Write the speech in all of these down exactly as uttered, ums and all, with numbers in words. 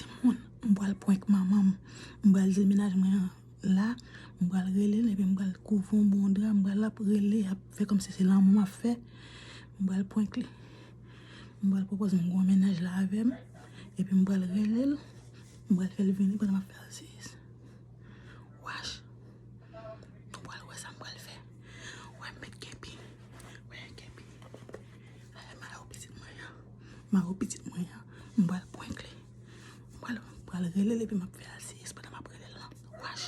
Timoun, m pral prank manman m. M pral di l mennaj mwen an la. M pral rele l, epi m pral kouvri yon bon dra. M pral ap rele, ap fè kòmsi se lanmou m ap fè. M pral prank li. M pral pwopoze m gen yon mennaj la avè m. Epi m pral rele l. M pral fè l vini pandan m ap fè alseyis. Wach. Nou pral wè sa m pral fè. Wè m met kepi. Wè kepi. Mayo pitit mwen an. Mayo pitit mwen an. M pral prank li. M pral, m pral rele l epi m ap fè alseyis pandan m ap rele l lan. Wach.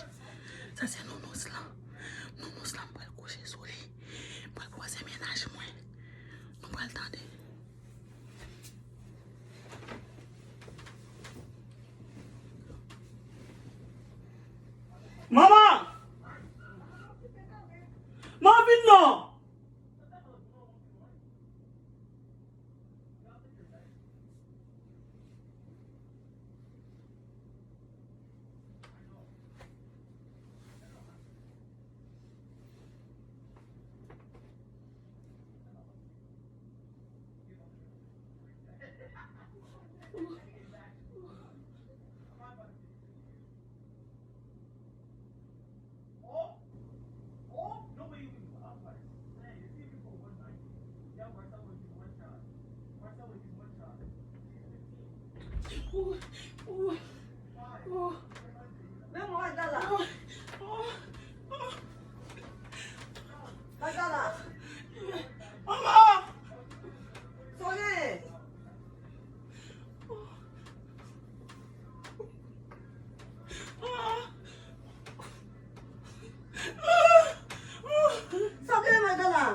Sa se nounous lan. Nounous lan m pral kouche sou li. M pral kouche mennaj mwen. Nou pral tande. Manman! Manman, vin non! Men mwen Magdala. Magdala. Manman! Sa w genyen? Sa w genyen, Magdala?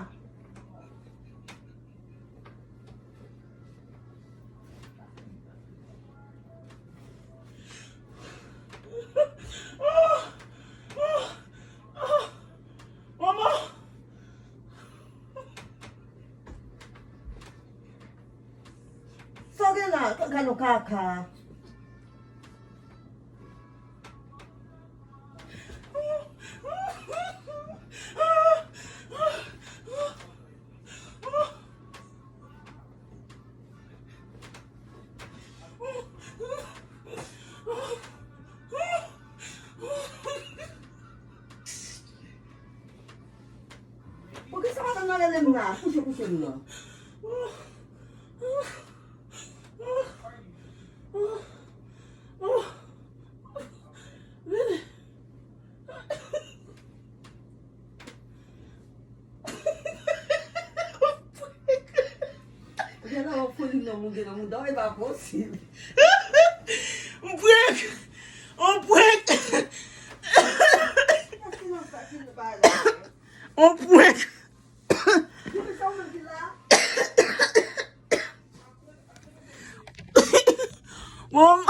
Manman! Sa w gen la? Gad yon kaka. Poukisa madanm nan rele m la? Kouche, kouche m nan. Vini. Ou gen nan yon foli nan moun, gen nan mouda w, e pa posib. M prank! On prank! On prank! Bon,